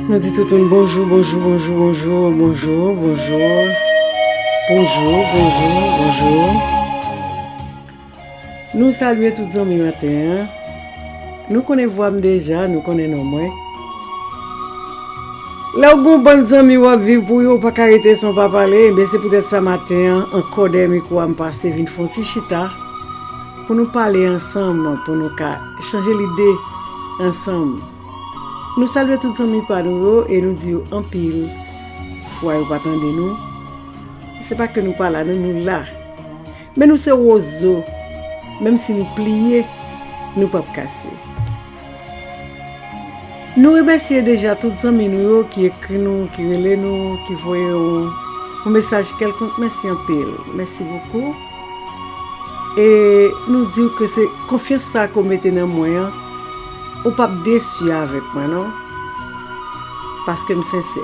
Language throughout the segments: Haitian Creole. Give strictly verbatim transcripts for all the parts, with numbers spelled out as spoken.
Nou di tout moun bonjou, bonjou, bonjou, bonjou, bonjou, bonjou. Bonjou, bonjou, bonjou, bonjou. Nou salye tout zanmi maten an. Nou konnen vwa m deja, nou konnen non mwen. Lè w gen yon bann zanmi w ap viv pou yo, ou pa ka rete san w pa pale, ebyen se poutèt sa maten an, ankò dèyè mikwo a m pase vin fè yon ti chita pou nou pale ansanm, pou nou ka chanje lide ansanm. Nou salye tout zanmi pa nou yo e nou di yo anpil fwa yo pa tande nou. Se pa ke nou pa la, non, nou la. Men nou se wozo. Menm si nou pliye, nou p ap kase. Nou remèsye deja tout zanmi nou yo ki ekri nou, ki rele nou, ki voye yon, yon mesaj kèlkonk. Mèsi anpil. Mèsi bokou. E nou di w ke se konfyans sa ke w mete nan mwen an, ou p ap desi avèk mwen, non. Paske m sensè.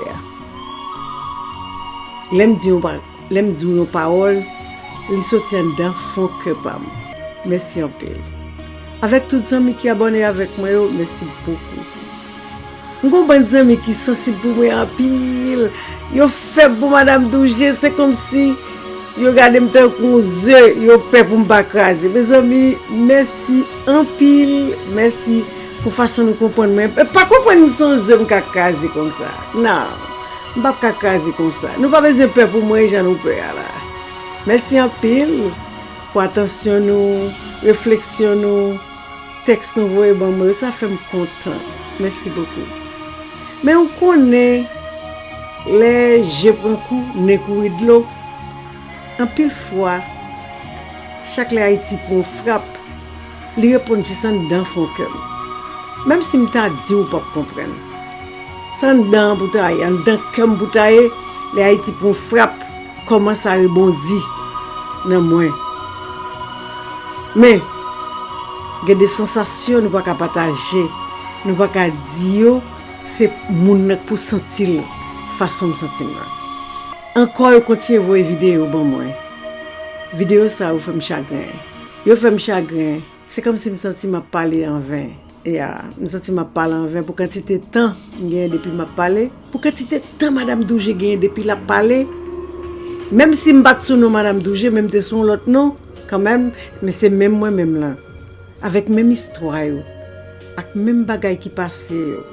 Lè m di yon pa-, lè m di w yon pawòl, li soti anndan fon kè pa m. Mèsi anpil. Avèk tout zanmi ki abòne avèk mwen yo, mèsi bokou. M gen yon bann zanmi ki sansib pou mwen anpil. Yo fèb pou Madanm Douje, se kòmsi yo gade m tankou yon ze, yo pè pou m pa kraze. Mezanmi, mèsi anpil, mèsi pou fason nou konprann mwen. E pa konprann m se yon ze m ka kraze konsa. Non, m p ap ka kraze konsa. Nou pa bezwen pè pou mwen jan nou pè a la. Mèsi anpil pou atansyon nou, refleksyon nou, tèks nou voye ban mwen yo, sa fè m kontan. Mèsi bokou. Men ou konnen, lè je pran kou, nen kouri dlo. Anpil fwa, chak lè Ayiti pran yon frap, li reponn jis anndan fon kè m. Menm si m ta di w, ou p ap konprann. Se anndan an pou ta ye, anndan kè m pou ta ye, lè Ayiti pran yon frap, kòman sa rebondi nan mwen. Men, gen de sansasyon nou pa ka pataje, nou pa ka di yo, se moun nan k pou santi l fason m santi m nan. Ankò yo kontinye voye videyo ban mwen. Videyo sa yo fè m chagren. Yo fè m chagren. Se kòmsi m santi m ap pale anven. Ya, m santi m ap pale anven pou kantite tan m genyen depi m ap pale, pou kantite tan Madanm Douje genyen depi l ap pale. Menm si m pa t sou non Madanm Douje, men m te sou yon lòt non, kanmenm, men se menm mwen menm lan. Avèk menm istwa yo, ak menm bagay ki pase yo.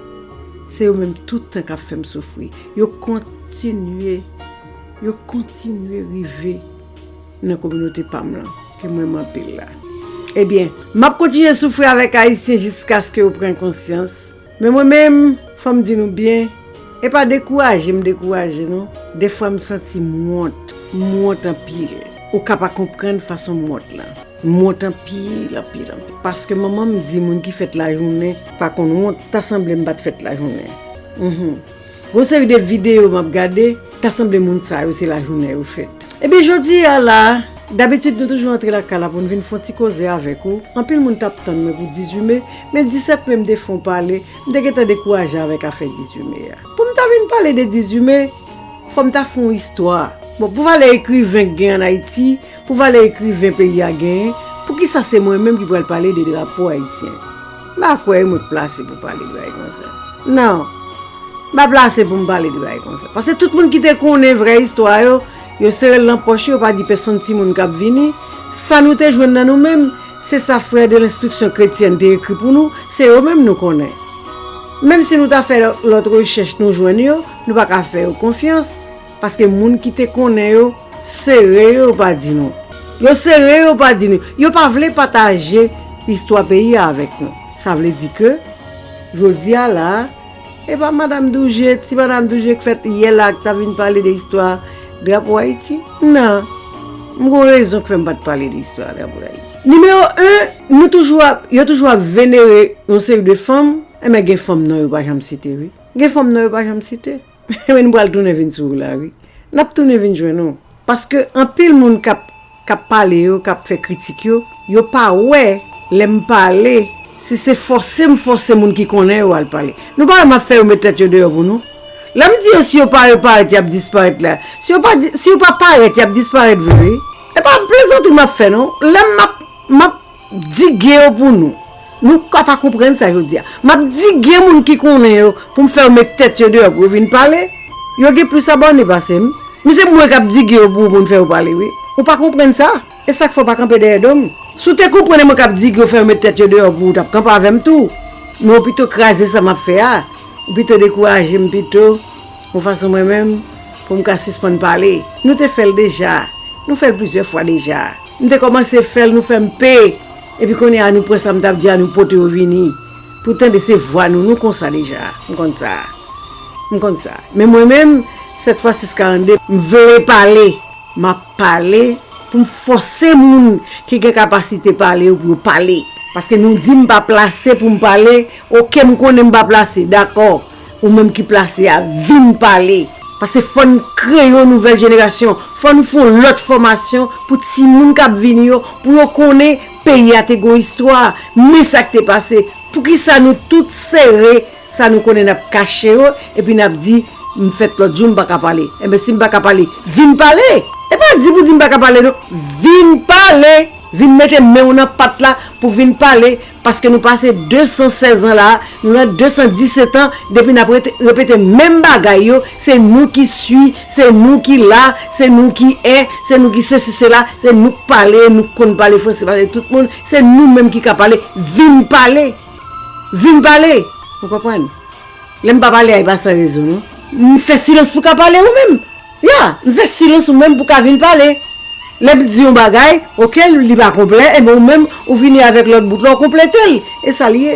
Se yo menm tout tan k ap fè m soufri. Yo kontinye, yo kontinye rive nan kominote pa m lan, ke m renmen anpil la. Ebyen, m ap kontinye soufri avèk Ayisyen jiskaske yo pran konsyans. Men mwen menm, fò m di nou byen, e pa dekouraje m dekouraje, non. Defwa m santi m wont, m wont anpil. Ou ka pa konprann fason m wont lan. M wont anpil, anpil, anpil. Paske manman m di moun ki fèt lajounen pa konn wont, ta sanble m pa t fèt lajounen. Mhm. Gon seri de videyo m ap gade, ta sanble moun sa yo se lajounen yo fèt. Ebyen, jodi a la, dabitid nou toujou antre lakay la pou n vin fè yon ti koze avèk ou. Anpil moun t ap tann mwen pou dizuit me, men disèt me m te fè yon pale, m te gentan dekouraje avèk afè dizuit me a. Pou m ta vin pale de dizuit me, fò m ta fè yon istwa. Bon, pou valè ekriven k gen ann Ayiti, pou valè ekriven peyi a genyen, poukisa se mwen menm ki pral pale de drapo ayisyen? M pa kwè mwen k plase pou pale de bagay konsa. Non. M pa plase pou m pale de bagay konsa. Paske tout moun ki te konnen vrè istwa yo, yo sere l nan pòch yo, yo pa di pèsonn timoun k ap vini. Sa nou te jwenn nan nou menm, se sa Frères de l'Instruction Chrétienne te ekri pou nou, se yo menm nou konnen. Menm si nou ta fè lòt rechèch nou jwenn yo, nou pa ka fè yo konfyans, paske moun ki te konnen yo, sere yo, yo pa di nou. Yo sere yo, yo pa di nou. Yo pa vle pataje istwa peyi a avèk nou. Sa vle di ke, jodi a la, e pa Madanm Douje, ti Madanm Douje k fèt yè la k ta vin pale de istwa drapo Ayiti. Non. M gon rezon k fè m pa t pale de istwa drapo Ayiti. Nimewo en, nou toujou ap, yo toujou ap venere yon seri de fanm, enben gen fanm non yo pa janm site, wi. Gen fanm non yo pa janm site. Men nou pral tounen vin sou ou la, wi. N ap tounen vin jwenn ou. Paske anpil moun k ap, k ap pale yo, k ap fè kritik yo, yo pa wè lè m pale, si se fòse m fòse moun ki konnen yo al pale. Nou pa wè m ap fè yo met tèt yo deyò pou nou? Lè m di yo si yo pa reparèt, y ap disparèt la. Si yo pa di, si yo pa parèt, y ap disparèt vre, wi. E pa plezantri m ap fè, non. Lè m ap, m ap dige yo pou nou. Nou ka pa konprann sa yo di a. M ap dige moun ki konnen yo pou m fè yo met tèt yo deyò pou yo vin pale. Yo gen plis abòne pase m. Men se mwen k ap dige yo pou, pou m fè yo pale, wi. Ou pa konprann sa? E sa k fè w pa kanpe dèyè do m? Si w te konprann e mwen k ap dige yo fè yo met tèt yo deyò pou ou, w t ap kanpe avè m tou. Men w pito kraze sa m ap fè a. Ou pito dekouraje m pito, yon fason mwen menm, pou m ka sispann pale. Nou te fè l deja. Nou fè l plizyè fwa deja. M te kòmanse fè l, nou fè m pe. Epi kounye a, nou pran sa m t ap di a, nou pote yo vini. Pou tande se vwa nou, nou konsa deja. M konn sa. M konn sa. Men mwen menm, sèt fwa sis karannde, m vle pale. M ap pale pou m fòse moun ki gen kapasite pale yo pou yo pale. Paske nou di m pa plase pou m pale, oke, m konnen m pa plase, dakò. Ou menm ki plase a, vin pale. Paske fò n kreye yon nouvèl jenerasyon, fò nou fè yon lòt fòmasyon pou timoun k ap vini yo, pou yo konnen peyi a te gon istwa, men sa k te pase. Poukisa nou tout sere sa nou konnen n ap kache yo, epi n ap di, "M fèt lòt jou, m pa ka pale." Enben, si m pa ka pale, vin pale! E pa di pou di m pa ka pale, non. Vin pale! Vin mete men w nan pat la pou vin pale, paske nou pase de san sèz an la, nou nan de san disèt an, depi n ap rete, repete menm bagay yo, se nou ki swi, se nou ki la, se nou ki è, se nou ki sesi, sela, se nou k pale, nou k konn pale franse pase tout moun, se nou menm ki ka pale, vin pale! Vin pale! Ou konprann? Lè m pa pale a, e pa san rezon, non. M fè silans pou ka pale ou menm. Ya, m fè silans ou menm pou ka vin pale. Lè m di yon bagay, oke, li pa konplè, enben ou menm, ou vini avèk lòt bout la, ou konplete l. E sa l ye.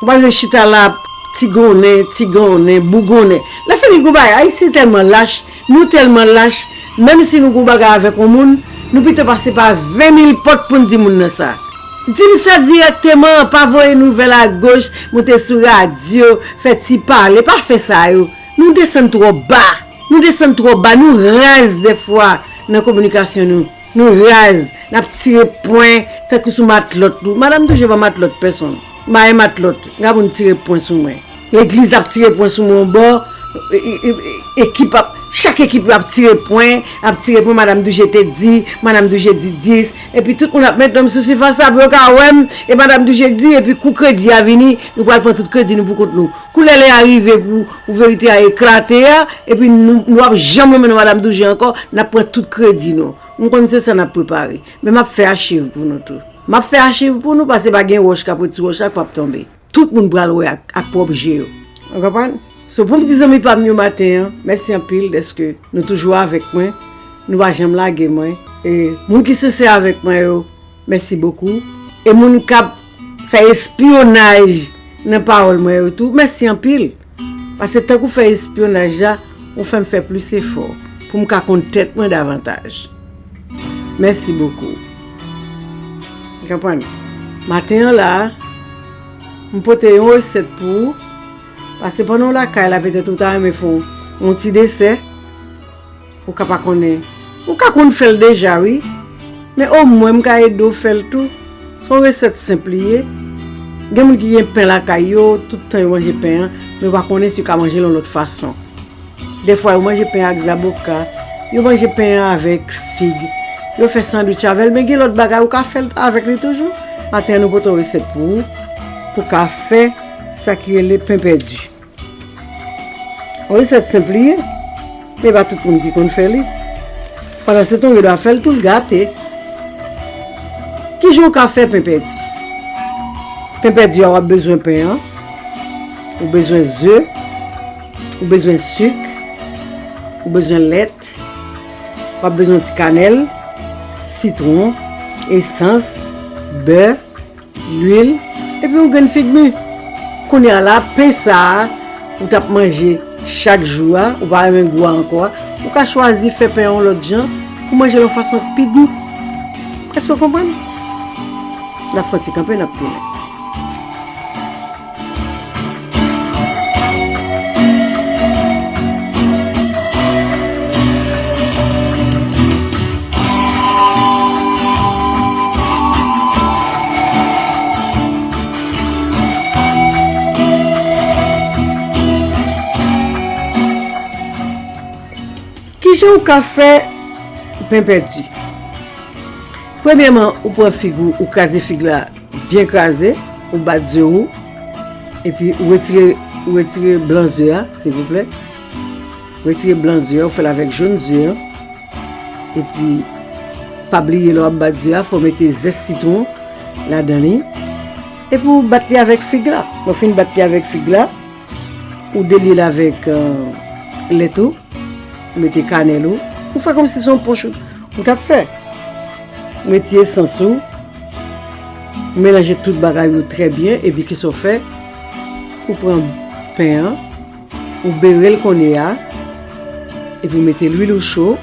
Ou pa bezwen chita la, tigonnen, tigonnen, bougonnen. Lè fini gon bagay, Ayisyen tèlman lach, nou tèlman lach, menm si nou gon bagay avèk yon moun, nou pito pase pa ven mil pòt pou n di moun nan sa. Di m sa dirèkteman, pa voye nouvèl agoch, moute sou radyo, fè ti pale, pa fè sa yo. Nou desann twò ba. Nou desann twò ba, nou raz dèfwa nan kominikasyon nou. Nou raz, n ap tire pwen tankou sou matlòt tou. Madanm Toujou pa matlòt pèsonn. M pa gen matlòt, m ka pou n tire pwen sou mwen. Legliz ap tire pwen sou mwen yon bò, e, e, e, e, ekip ap, chak ekip yo ap tire pwen, ap tire pwen, Madanm Toujou te di, Madanm Toujou di dis, epi tout moun ap met non m sou sifas la pou yo ka wè m, e Madanm Toujou di, epi kou kredi a vini, nou pral pran tout kredi nou pou kont nou. Kou lè lè a rive pou, pou verite a eklate a, epi nou, nou ap janm renmen non Madanm Toujou ankò, n ap pran tout kredi nou. M konn se sa n ap prepare. Men m ap fè achiv pou nou tou. M ap fè achiv pou nou, paske pa gen wòch k ap ret sou wòch la k p ap tonbe. Tout moun pral wè ak, ak pwòp je yo. Ou konprann? So, pou m di zanmi pa m yo maten an, mèsi anpil dèske nou toujou avèk mwen. Nou pa janm lage mwen. E moun ki sensè avèk mwen yo, mèsi bokou. E moun k ap fè espyonaj nan pawòl mwen yo tou, mèsi anpil. Paske tank ou fè espyonaj la, ou fè m fè plis efò pou m ka konn tèt mwen davantaj. Mèsi bokou. Ou konprann? Maten an la, m pote yon resèt pou ou. Paske pandan w lakay la, petèt ou ta renmen fè yon, yon ti desè. Ou ka pa konnen. Ou ka konn fè l deja, wi. Men omwen, m ka ede w fè l tou. Se yon resèt senp li ye. Gen moun ki gen pen lakay yo, tout tan yo manje pen an, men yo pa konnen si yo ka manje l yon lòt fason. Dèfwa, yo manje pen an ak zaboka, yo manje pen an avèk fig, yo fè sandwich avè l, men gen lòt bagay ou ka fè l avèk li toujou. Maten an, nou pote yon resèt pou ou, pou w ka fè sa ki rele pen pèdi. Yon resèt senp li ye, men pa tout moun ki konn fè li. Pandansetan, ou gen dwa fè l tou, l gate. Kijan w ka fè pen pèdi? Pen pèdi a, w ap bezwen pen an, ou bezwen ze, ou bezwen sik, ou bezwen lèt, w ap bezwen ti kanèl, sitwon, esans, bè, lwil, epi yon grenn fig mi. Kounye a la, pen sa a, ou t ap manje chak jou a, ou pa renmen gou a ankò a, ou ka chwazi fè pen an yon lòt jan pou manje l yon fason k pi gou. Èske w konprann? N ap fè yon ti kanpe, n ap tounen. Kijan ou ka fè pen pèdi? Premyèman, ou pran fig ou, ou kraze fig la byen kraze. Ou bat ze ou, epi ou retire, ou retire blan ze a, silvouplè. Retire blan ze a, ou fè l avèk jòn ze a. Epi, pa bliye lè w ap bat ze a, fò w mete zès sitwon ladan li. Epi ou bat li avèk fig la. Lè w fin bat li avèk fig la, ou delye l avèk, euh, lèt ou, ou mete kanèl ou. Ou fè kòmsi se yon ponch ou t ap fè. Ou met ti esans ou, ou melanje tout bagay yo trè byen, epi kisa w fè? Ou pran pen an, ou bere l kounye a, epi w mete lwil ou cho,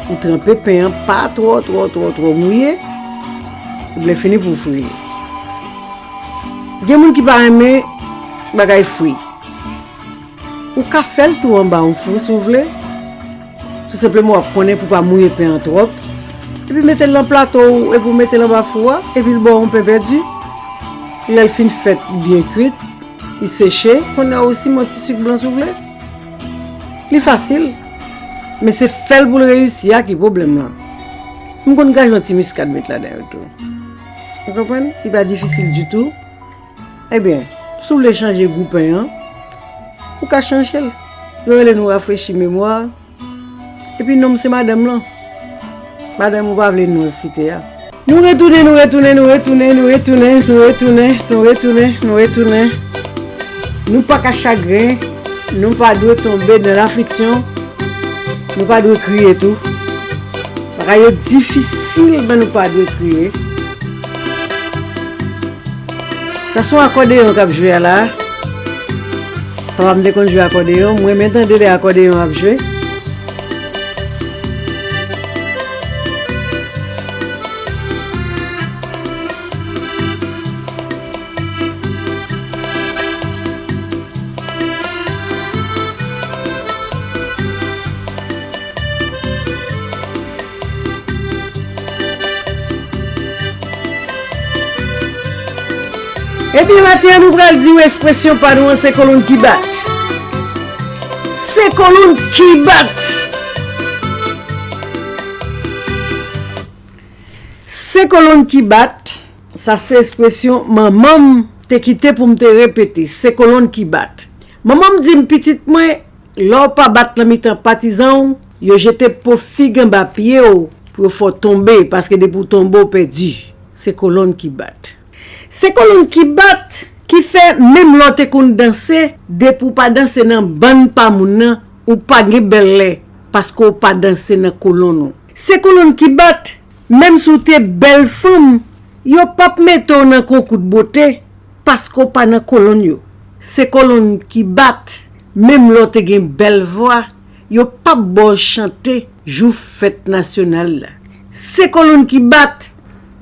ou tranpe pen an, pa twò, twò, twò, twò mouye, lè fini pou w fri l. Gen moun ki pa renmen bagay fri. Ou ka fè l tou anba yon fou si w vle. Tou senpleman w ap konnen pou w pa mouye pen an twòp. Epi mete l nan plato w, epi w mete l anba fou a, epi l ba w yon pen pèdi. Lè l fin fèt byen kwit, li seche, kounye a ou simen yon ti sik blan si w vle. Li fasil, men se fè l pou l reyisi a ki pwoblèm lan. M konn graje yon ti miskad met ladan yo tou. Ou konprann? Li pa difisil ditou. Ebyen, si w vle chanje gou pen an, ou ka chanje l. Yo rele nou rafrechi memwa. Epi non m se madanm lan. Madanm ou pa vle non l site a. Nou retounen, nou retounen, nou retounen, nou retounen, nou retounen, nou retounen, nou retounen. Nou pa ka chagren, nou pa dwe tonbe nan lafliksyon, nou pa dwe kriye tou. Bagay yo difisil, men nou pa dwe kriye. Sa se yon akòdeyon k ap jwe a la. Papa m te konn jwe akòdeyon. M renmen tande lè akòdeyon ap jwe. Ebyen, maten an, nou pral di w ekspresyon pa nou an, se kolonn ki bat. Se kolonn ki bat. Se kolonn ki bat. Sa se ekspresyon manman m te kite pou m te repete. Se kolonn ki bat. Manman m di m, pitit mwen, lè w pa bat nan mitan patizan w, yo jete po fig anba pye w pou yo fè w tonbe, paske depi w tonbe, w pèdi. Se kolonn ki bat. Se kolonn ki bat ki fè menm lè w te konn danse, depi w pa danse nan bann pa moun nan, ou pa gen bèl lè, paske w pa danse nan kolonn ou. Se kolonn ki bat, menm si w te bèl fanm, yo p ap mete w nan konkou de bote, paske w pa nan kolonn yo. Se kolonn ki bat, menm lè w te gen bèl vwa, yo p ap ba w chante jou fèt nasyonal la. Se kolonn ki bat,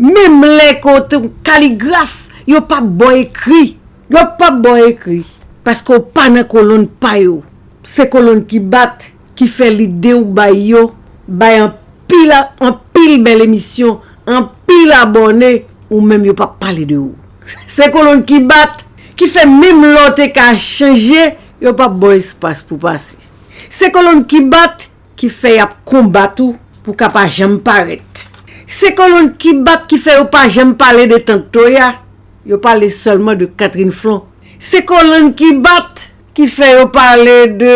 menm lè ke w te yon kaligraf, yo p ap ba w ekri. Yo p ap ba w ekri, paske w pa nan kolonn pa yo. Se kolonn ki bat, ki fè lide w bay yo, bay anpil, anpil bèl emisyon, anpil abòne, ou menm yo p ap pale de ou. Se kolonn ki bat, ki fè menm lè w te ka chanje, yo p ap ba w espas pou pase. Se kolonn ki bat, ki fè y ap konbat ou pou w ka pa janm parèt. Se kolonn ki bat, ki fè yo pa janm pale de Tant Toya, yo pale sèlman de Catherine Flon. Se kolonn ki bat, ki fè yo pale de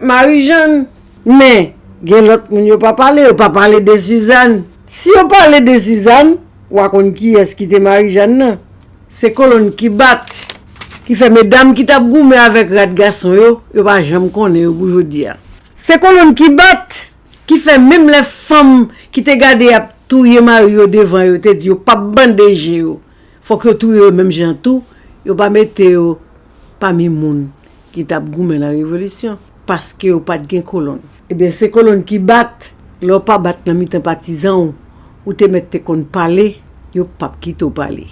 Marijàn. Men, gen lòt moun yo pa pale, yo pa pale de Sizàn. Si yo pale de Sizàn, w a konn kiyès ki te Marijàn nan. Se kolonn ki bat, ki fè medam ki t ap goumen avèk rad gason yo, yo pa janm konnen yo pou jodi a. Se kolonn ki bat, ki fè menm lè fanm ki te gade y ap touye mari yo devan yo te di yo p ap bande je yo, fòk yo touye yo menm jan tou, yo pa mete yo pami moun ki t ap goumen nan revolisyon, paske yo pa t gen kolonn. Ebyen, se kolonn ki bat, lè w pa bat nan mitan patizan w, ou te mèt te konn pale, yo p ap kite w pale.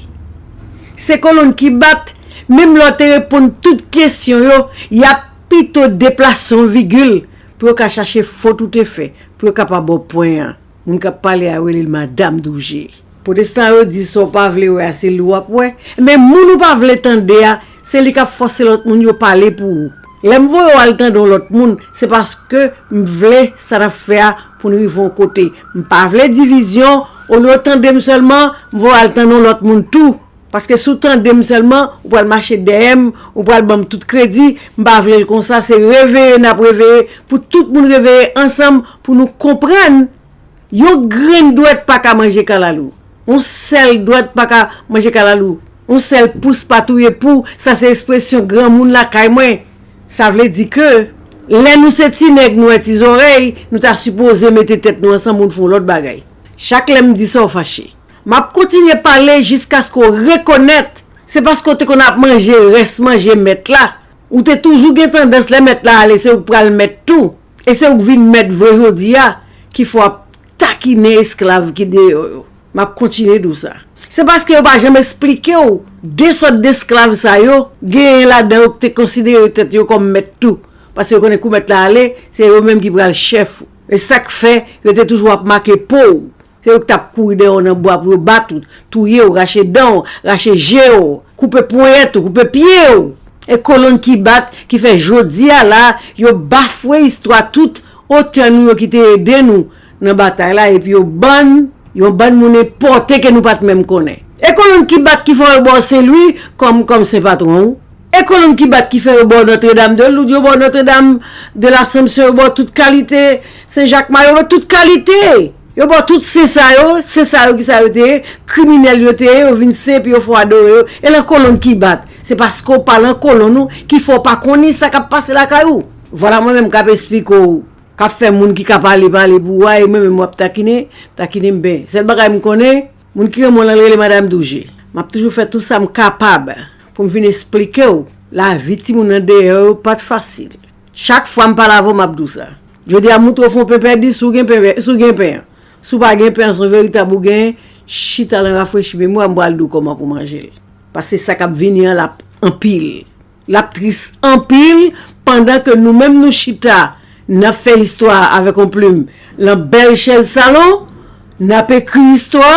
Se kolonn ki bat, menm lè w te reponn tout kesyon yo, y ap pito deplase yon vigil pou yo ka chache fot ou te fè, pou yo ka pa ba w pwen an. Moun k ap pale a, yo rele l Madanm Douje. Pwotestan yo di sa w pa vle wè a, se li w ap wè. Men moun ou pa vle tande a, se li k ap fòse lòt moun yo pale pou ou. Lè m voye w al tande yon lòt moun, se paske m vle sa n ap fè a pou n rive yon kote. M pa vle divizyon, olye w tande m sèlman, m voye w al tande yon lòt moun tou. Paske si w tande m sèlman, ou pral mache dèyè m, ou pral ban m tout kredi, m pa vle l konsa, se reveye n ap reveye, pou tout moun reveye ansanm, pou nou konprann, yon grenn dwèt pa ka manje kalalou. Yon sèl dwèt pa ka manje kalalou. Yon sèl pous pa touye pou, sa se ekspresyon granmoun lakay mwen. Sa vle di ke, lè nou se ti nèg nou wè ti zòrèy, nou ta sipoze mete tèt nou ansanm pou n fè yon lòt bagay. Chak lè m di sa w fache. M ap kontinye pale jiskaske w rekonèt se paske w te konn ap manje rès manje mèt la. Ou te toujou gen tandans lè mèt la ale se ou k pral mèt tou. E se ou k vin mèt vre jodi a ki fè w ap takinen esklav ki deyò yo. M ap kontinye di w sa. Se paske yo pa janm esplike w de sòt desklav sa yo, genyen ladan yo ki te konsidere tèt yo kòm mèt tou. Paske yo konnen kou mèt la ale, se yo menm ki pral chèf ou. E sa k fè yo te toujou ap make po w. Se yo ki t ap kouri dèyè w nan bwa pou yo bat ou, touye w, rache dan w, rache je w, koupe ponyèt ou, koupe pye w. E kolonn ki bat ki fè jodi a la, yo bafwe istwa tout otè nou yo ki te ede nou nan batay la, epi yo bann, yon bann moun enpòte ke nou pa t menm konnen. E kolonn ki bat ki fè yo ba w Sen Lwi kòm, kòm sen patwon ou. E kolonn ki bat ki fè yo ba w Nòtredam de Loud, yo ba w Nòtredam de Lasanpsyon, yo ba w tout kalite, Sen Jak Mayo, yo ba w tout kalite. Yo ba w tout sen sa yo, sen sa yo ki sa yo te ye, kriminèl yo te ye, yo vin sen epi yo fè w adore yo. E lan kolonn ki bat. Se paske w pa lan kolonn ou ki fè w pa konnen sa k ap pase lakay ou. Vwala mwen menm k ap esplike w, k ap fè moun ki ka pale pale pou ou a, e mwen menm w ap takinen, takinen m ben. Sèl bagay m konnen, moun ki renmen w lan rele Madanm Douje. M ap toujou fè tou sa m kapab pou m vin esplike w, lavi timoun andeyò yo pa t fasil. Chak fwa m pale avè w, m ap di w sa. Jodi a, m montre w fè yon pen pèdi, si w gen pen, si w gen pen an. Si w pa gen pen an, se yon veritab ou genyen, chita lan rafrechi memwa, m pral di w kòman pou manje l. Paske sa k ap vini an, l ap anpil. L ap tris anpil pandan ke nou menm nou chita, n ap fè istwa avèk yon plim lan bèl chèz salon, n ap ekri istwa,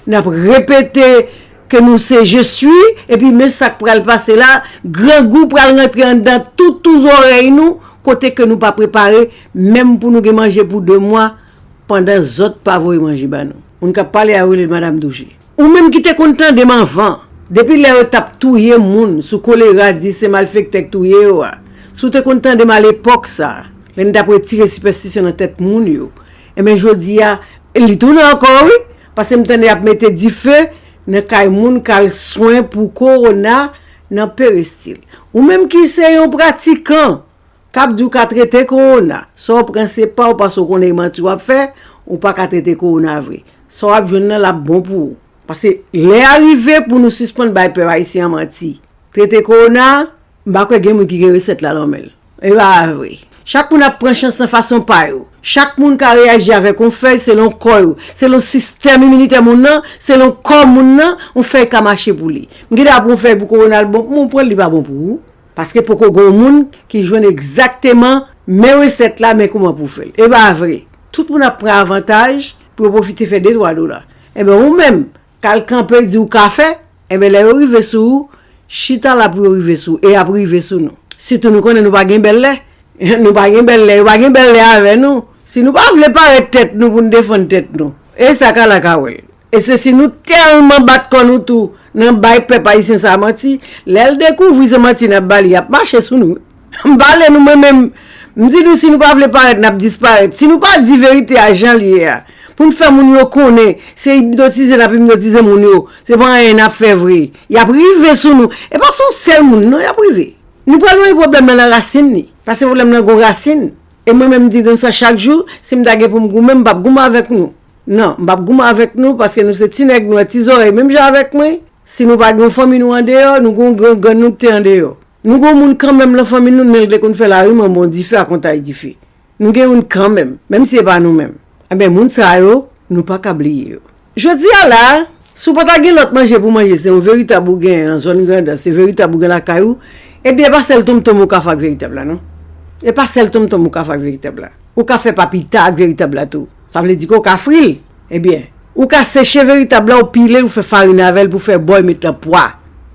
n ap repete ke nou se je suis, epi men sa k pral pase la, grangou pral rantre anndan tout tou zòrèy nou, kote ke nou pa prepare, menm pou nou gen manje pou de mwa, pandan zòt pa voye manje ba nou. Moun k ap pale a yo rele l Madanm Douje. Ou menm ki te konn tande m anvan, depi lè yo t ap touye moun sou kolera, di se malfektè k touye yo a, si w te konn tande m alepòk sa, lè n t ap retire sipèstisyon nan tèt moun yo, enben jodi a, li tounen ankò wi, paske m tande y ap mete dife nan kay moun k al swen pou kowona nan perestil. Ou menm ki se yon pratikan, k ap di w ka trete kowona. Sa w pran se pa w paske w konnen e manti w ap fè, ou pa ka trete kowona vre. Sa w ap jwenn nan l ap bon pou ou. Paske lè a rive pou nou sispann bay pèp ayisyen an manti. Trete kowona, m pa kwè gen moun ki gen resèt la lan men l. E pa vre. Chak moun ap pran chans nan fason pa yo. Chak moun ka reyaji avèk yon fèy selon kò yo, selon sistèm iminitè moun nan, selon kò moun nan, yon fèy ka mache pou li. M gen dwa pran yon fèy pou kowona l bon pou mwen, ou pran l, li pa bon pou ou. Paske poko gen yon moun ki jwenn egzakteman men resèt la, men kouman pou w fè l. E pa vre. Tout moun ap pran avantaj pou yo pwofite fè de twa dola. Enben, ou menm, k al kanpe di w ka fè, enben, lè yo rive sou ou, chita la pou yo rive sou ou, e y ap rive sou nou. Sitou nou konnen nou pa gen bèl lè. Nou pa gen bèl lè, yo pa gen bèl lè avè nou. Si nou pa vle parèt tèt nou pou n defann tèt nou, e sa k al ak a wè l. E se si nou tèlman bat kò nou tou nan bay pèp ayisyen sa a manti, lè l dekouvri se manti n ap ba li, y ap mache sou nou. M pale nou mwen menm, m di nou si nou pa vle parèt, n ap disparèt. Si nou pa di verite a jan l ye a, pou n fè moun yo konnen se ipnotize n ap ipnotize moun yo, se pa anyen n ap fè vre, y ap rive sou nou. E pa sou yon sèl moun non y ap rive. Nou pral wè pwoblèm nan nan rasin li, paske pwoblèm nan gon rasin. E mwen menm m di nou sa chak jou, si m ta gen pou m goumen, m p ap goumen avèk nou. Non, m p ap goumen avèk nou, paske nou se ti nèg nwè, ti zòrèy, menm jan avèk mwen. Si nou pa gen yon fanmi nou andeyò, nou gen yon gran grann nou ki te andeyò. Nou gen yon moun kanmenm lan fanmi nou, men l te konn fè lari manman yon dife ak yon tay dife. Nou gen youn kanmenm, menm si se pa nou menm. Enben, moun sa yo, nou pa ka bliye yo. Jodi a la, si w pa ta gen lòt manje pou manje, se yon veritab ou genyen nan zòn Grandans, se veritab ou gen lakay ou, ebyen, e pa sèl tonmtonm ou ka fè ak veritab la, non. E pa sèl tonmtonm ou ka fè ak veritab la. Ou ka fè papita ak veritab la tou. Sa vle di ke w ka fri l. Ebyen, ou ka seche veritab la, ou pile l, ou fè farin avè l pou fè bòy met lan pwa.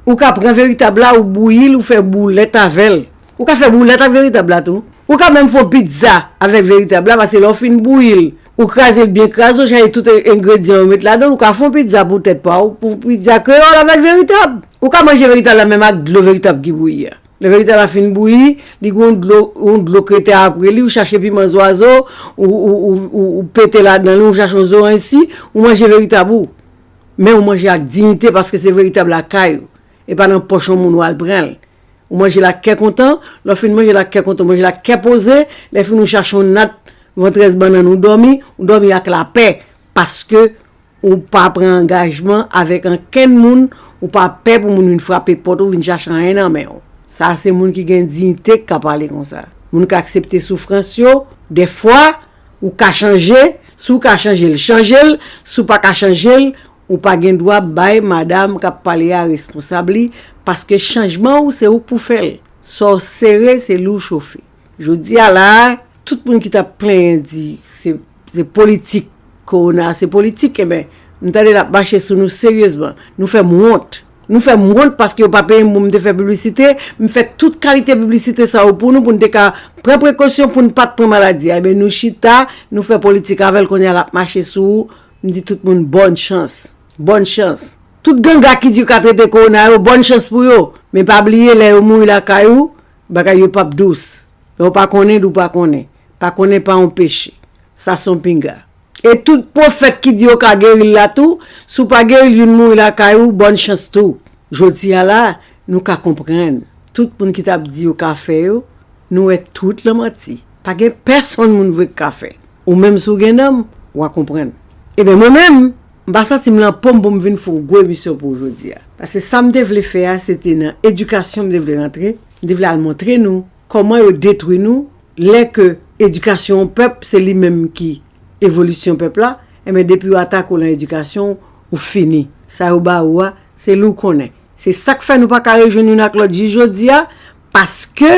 Ou ka pran veritab la, ou bouyi l, ou fè boulèt avè l. Ou ka fè boulèt ak veritab la tou. Ou ka menm fè yon pizza avèk veritab la, paske lè w fin bouyi l, Ou kraze l byen kraze, ou chache tout en-, engredyan ou met ladan l, ou ka fè yon pizza pou tèt pa w, pou pizza kreyòl avèk veritab. Ou ka manje veritab la menm ak dlo veritab ki bouyi a. Lè veritab la fin bouyi, li gen yon dlo, yon dlo k rete apre li, ou chache piman zwazo, ou, ou, ou, ou, ou pete ladan li, ou chache yon zoranj si, ou manje veritab ou. Men ou manje ak diyite paske se veritab lakay ou. E pa nan pòch yon moun w al pran l. Ou manje l ak kè kontan, lè w fin manje l ak kè kontan, ou manje l ak kè poze, lè fini ou chache yon nat, vantrèz bannann ou dòmi, ou dòmi ak lapè, paske ou pa pran angajman avèk ankenn moun, ou pa pè pou moun vin frape pòt ou, vin chache anyen nan men w. Sa a se moun ki gen diyite k ka pale konsa. Moun k aksepte soufrans yo, dèfwa, ou ka chanje, si w ka chanje l, chanje l, si w pa ka chanje l, ou pa gen dwa bay madanm k ap pale a responsab li, paske chanjman w se ou k pou fè l. Sa w sere, se li w chofe. Jodi a la a, tout moun ki t ap plenyen di se, se politik, kowona se politik, enben, m tande l ap mache sou nou seryezman. Nou fè m wont. Nou fè m wont paske yo pa peye m pou m te fè piblisite. M fè tout kalite piblisite sa yo pou nou, pou n te ka pran prekosyon pou n pa t pran maladi a. Enben, nou chita, nou fè politik avè l, kounye a l ap mache sou ou. M di tout moun bòn chans. Bòn chans. Tout ganga ki di yo ka trete kowona yo, bòn chans pou yo. Men pa bliye, lè yo mouri lakay ou, bagay yo p ap dous. Lè w pa konnen, di w pa konnen. Pa konnen pa yon peche. Sa se yon pinga. E tout pwofèt ki di yo ka geri l la tou, si w pa geri l, youn mouri lakay ou, bòn chans tou. Jodi a la, nou ka konprann. Tout moun ki t ap di yo ka fè yo, nou wè tout lan manti. Pa gen pèsonn moun vre k ka fè. Ou menm si w gen nanm, w a konprann. Ebyen, mwen menm, m pa santi m lan po m pou m vin fè yon gwo emisyon pou w jodi a. Paske sa m te vle fè a, se te nan edikasyon m te vle rantre. M te vle al montre nou kòman yo detwi nou, lè ke edikasyon yon pèp, se li menm ki evolisyon pèp la, enben, depi yo atake w lan edikasyon, ou fini. Sa yo ba ou a, se li w konnen. Se sa k fè nou pa ka rejwenn youn ak lòt jis jodi a, paske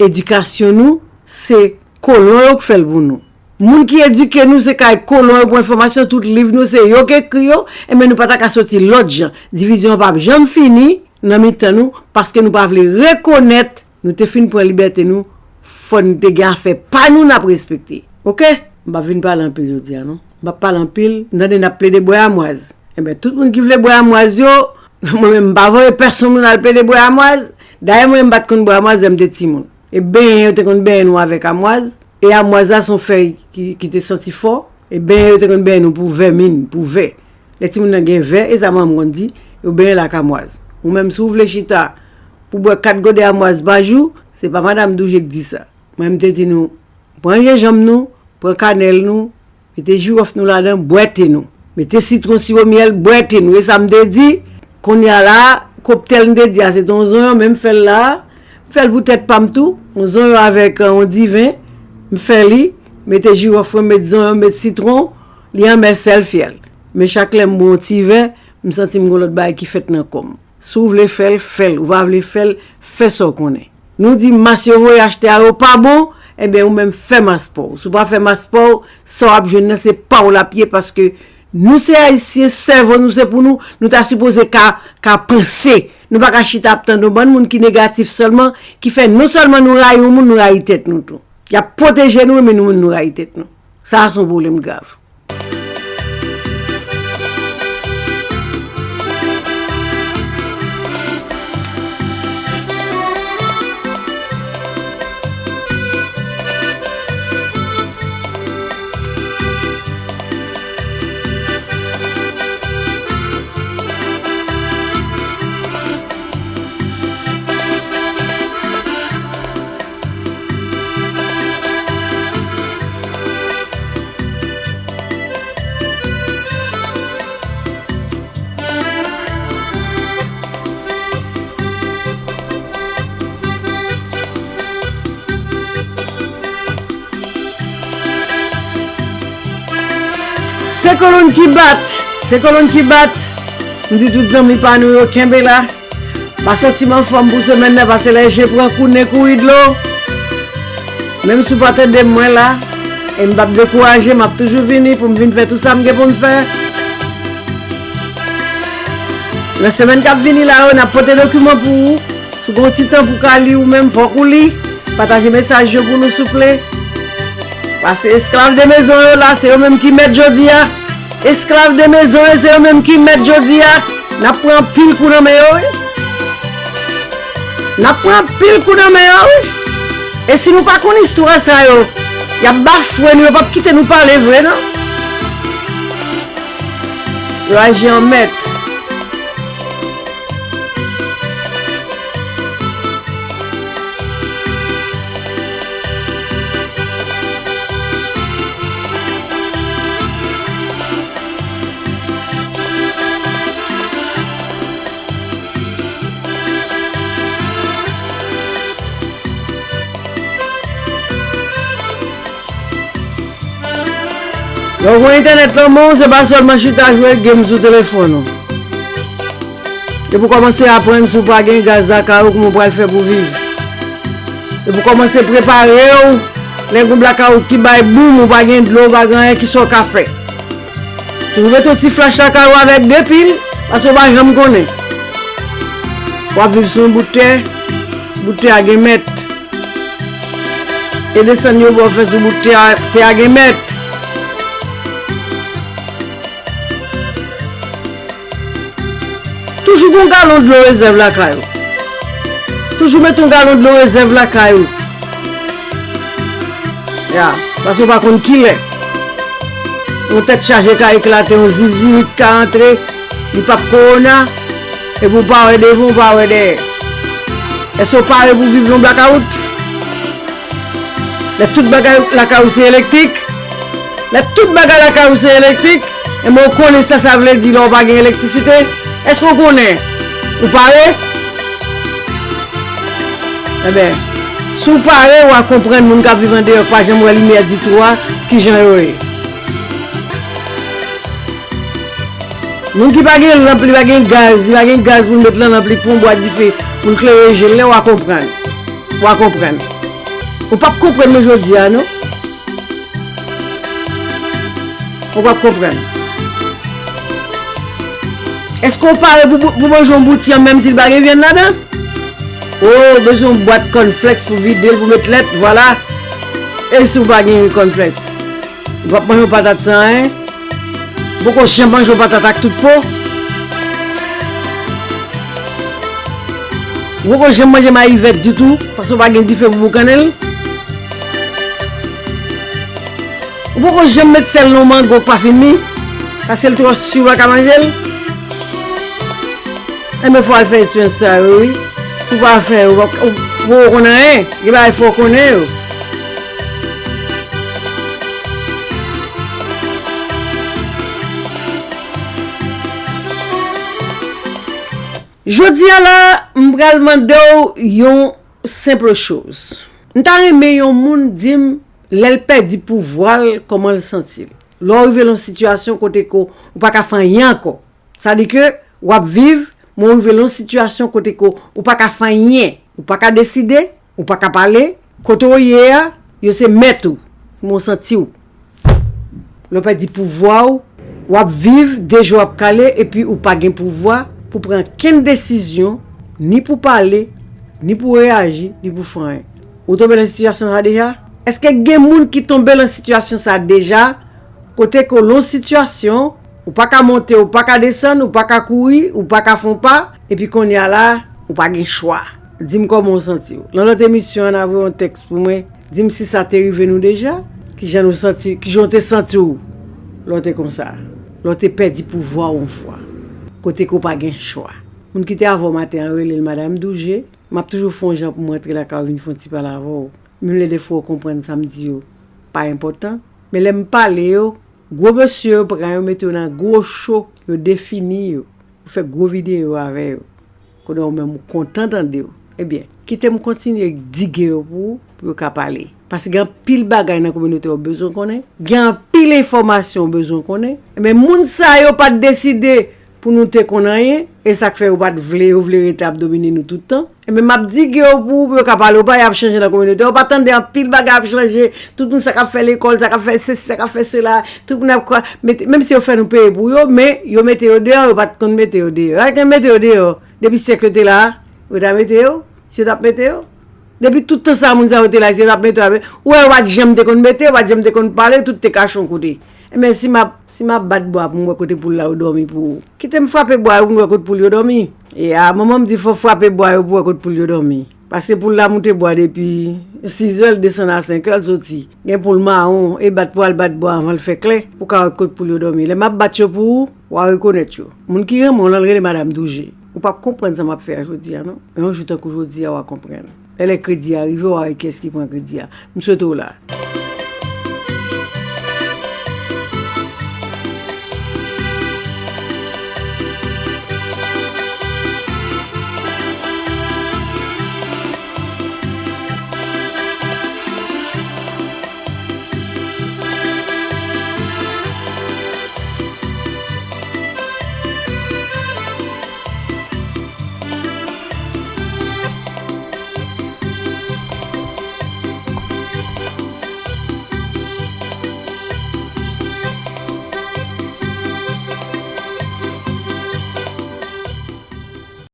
edikasyon nou, se kolon yo k fè l pou nou. Moun ki edike nou, se kay kolon yo pran enfòmasyon, tout liv nou, se yo k ekri yo, enben, nou pa ta ka soti lòt jan. Divizyon an p ap janm fini nan mitan nou, paske nou pa vle rekonèt nou te fin pran libète nou, fò n te gen afè pa nou n ap respekte. Oke? M p ap vin pale anpil jodi a, non. M p ap pale anpil, m tande n ap plede bwè amwaz. Enben, tout moun ki vle bwè amwaz yo, mwen menm, m pa voye pèsonn moun al plede bwè amwaz. Dayè, mwen menm, m pa t konn bwè amwaz lè m te timoun. E benyen, yo te konn benyen nou avèk amwaz. E amwaz la, se yon fèy ki, ki te santi fò. E benyen, yo te konn benyen nou pou vèmin, pou vè. Lè timoun nan gen vè, e sa manman m konn di, yo benyen l ak amwaz. Ou menm, si w vle chita pou bwè kat gode amwaz pa jou, se pa madanm Douje k di sa. Mwen, m te di nou, pran jenjanm nou, pran kanèl nou, mete jiwòf nou ladan, bwè te nou. Mete sitwon, siwo myèl, bwè te nou. E sa m te di, kounye a la, koptèl m te di a, se te yon zonyon, men m fè l la a. M fè l pou tèt pa m tou, yon zonyon avèk, euh, yon diven. M fè li, mete jiwòf mwen, met zonyon, met sitwon, li anmè sèl fyèl. Men chak lè m bwè yon ti vè, m santi m gon lòt bagay ki fèt nan kò m. Si w vle fè l, fè l. Ou pa vle fè l, fè sa w konnen. Nou di mas yo voye achte a yo pa bon, enben ou menm fè mas pa w. Si w pa fè mas pa w, sa w ap jwenn nan se pa w l ap ye paske nou se Ayisyen, sèvo nou se pou nou, nou ta sipoze ka, ka panse. Nou pa ka chita ap tann yon bann moun ki negatif sèlman, ki fè non sèlman nou rayi yon moun, nou rayi tèt nou tou. Y ap pwoteje nou, men nou menm nou rayi tèt nou. Sa a se yon pwoblèm grav. Se kolonn ki bat, se kolonn ki bat. M di tout zanmi pa nou yo kenbe la. Pa santi m anfòm pou semèn nan, pase lè je pran kou, nen kouri dlo. Menm si w pa tande m, mwen la. E m p ap dekouraje, m ap toujou vini pou m vin fè tout sa m gen pou m fè. Nan semèn k ap vini la yo, n ap pote dokiman pou ou. Si w gen yon ti tan pou w ka li ou menm, fòk ou li. Pataje mesaj yo pou nou, souple. Paske esklav de mezon yo la, se yo menm ki mèt jodi a. Esklav de mezon yo, se yo menm ki mèt jodi a. N ap pran anpil kou nan men yo, wi. N ap pran anpil kou nan men yo, wi. E si nou pa konn istwa sa yo, y ap bafwe nou, yo p ap kite nou pale vre, non. Yo aji an mèt. Lè w gen entènèt nan men w, se pa sèlman chita jwe game sou telefòn ou. Depi w kòmanse aprann si w pa gen gaz lakay ou, kòman w pral fè pou viv. Depi w kòmanse prepare w, lè gen blakawout ki bay boum, ou pa gen dlo, ou pa gen anyen, kisa w ka fè? Toujou mete yon ti flach lakay ou avèk de pil, paske w pa janm konnen. W ap viv sou yon bout tè, bout tè a gen mèt. E desann yo ba w fè sou bout tè a, tè a gen mèt. Toujou gen yon galon dlo rezèv lakay ou. Toujou mete yon galon dlo rezèv lakay ou. Ya, paske w pa konn kilè yon tèt chaje ka eklate, yon zizirit ka antre, li p ap kowona, epi w pa wè devan, w pa wè dèyè. Èske w pare pou viv nan blakawout? Lè tout bagay lakay ou se elektrik, lè tout bagay lakay ou se elektrik, enben w konnen sa sa vle di lè w pa gen elektrisite? Èske w konnen? Ou pare? Enben, si w pare, w a konprann moun k ap viv andeyò k pa janm wè limyè ditou a, kijan yo ye. Moun ki pa gen lanp, li pa gen gaz, li pa gen gaz pou l met nan lanp li, pou yon bwa dife, pou l klere je l, lè w a konprann. W a konprann. Ou p ap konprann mwen jodi a, non. Ou p ap konprann. Èske w pare pou, pou manje yon bout yanm, menm si l pa gen vyann ladan? O, ou bezwen yon bwat kònflèks pou vide l, pou met lèt, vwala. E si w pa gen kònflèks? Ou p ap manje yon patat san anyen? Ou poko janm manje yon patat ak tout po? Ou poko janm manje mayi vèt ditou, paske w pa gen dife pou boukannen l? Ou poko janm met sèl nan yon mango k pa fin mi, paske l twò si w pa ka manje l? Enben, fò w al fè esperyans sa yo, wi. Si w pa fè yo, ou poko konn anyen. Gen bagay fò w konnen yo. Jodi a la, m pral mande w yon senp choz. M ta renmen yon moun di m, lè l pèdi pouvwa l, kòman l santi l. Lè w rive nan yon sitiyasyon kote ke w pa ka fè anyen ankò. Sa di ke w ap viv, men w rive nan yon sitiyasyon kote ke w pa ka fè anyen. Ou pa ka deside, ou pa ka pale. Kote w ye a, yo se mèt ou. Kòman w santi w? Lè w pèdi pouvwa w, w ap viv, de je w ap kale, epi ou pa gen pouvwa pou pran kenn desizyon, ni pou pale, ni pou reyaji, ni pou fè anyen. Ou tonbe nan sitiyasyon sa deja? Èske gen moun ki tonbe nan sitiyasyon sa deja? Kote ke w lan sitiyasyon, ou pa ka monte, ou pa ka desann, ou pa ka kouri, ou pa ka fè yon pa, epi kounye a la, ou pa gen chwa. Di m kòman w santi w. Nan lòt emisyon an, n a voye yon tèks pou mwen. Di m si sa te rive nou deja, kijan nou santi, kijan w te santi w lè w te konsa, lè w te pèdi pouvwa w yon fwa, kote ke w pa gen chwa. Moun ki te avè w maten an, rele l Madanm Douje. M ap toujou fè yon jan pou m rantre lakay ou vin fè yon ti pale avè w. Menm lè defwa w konprann sa m di yo pa enpòtan, men lè m pale yo, gwo mesye yo pran yo mete yo nan gwo cho, yo defini yo, yo fè gwo videyo avè yo. Kounye a ou menm ou kontan tande yo. Ebyen, kite m kontinye dige yo pou ou, pou yo ka pale. Paske gen anpil bagay nan kominote a ou bezwen konnen, gen anpil enfòmasyon ou bezwen konnen. Ebyen, moun sa yo pa t deside pou nou te konn anyen, e sa k fè yo pa t vle, yo vle rete ap domine nou tout tan. Ebyen, m ap dige yo pou, pou yo ka pale, yo pa y ap chanje nan kominote. Yo pa tande anpil bagay ap chanje. Tout moun sa k ap fè lekòl, sa k ap fè sesi, sa k ap fè sela. Tout moun ap kwa, mete, menm si yo fè nou peye pou yo, men yo mete yo deyò, yo pa t konn mete yo deyò. Yo pa t konn mete yo deyò. Depi syèk yo te la, yo ta mete yo, si yo t ap mete yo. Depi tout tan sa, moun sa yo te la, se t ap mete w ap, ou wè, yo pa t janm te konn mete, yo pa t janm te konn pale, tout te kache yon kote. Enben, si m ap, si m ap bat bwa pou m wè kote poul la yo dòmi pou ou, kite m frape bwa yo pou m wè kote poul yo dòmi. E a, manman m di fò frape bwa yo pou wè kote poul yo dòmi. Paske poul la moute bwa depi sizè, l desann a senkè, l soti. Gen poul mawon, e bat pou al bat bwa anvan l fè klè, ou ka wè kote poul yo dòmi. Lè m ap bat yo pou ou, w a rekonèt yo. Moun ki renmen w lan, l rele Madanm Douje. Ou p ap konprann sa m ap fè a jodi a, non. Men yon jou tankou jodi a, w a konprann. Lè lè kredi a rive, w a wè kiyès ki pran kredi a. M swete w la.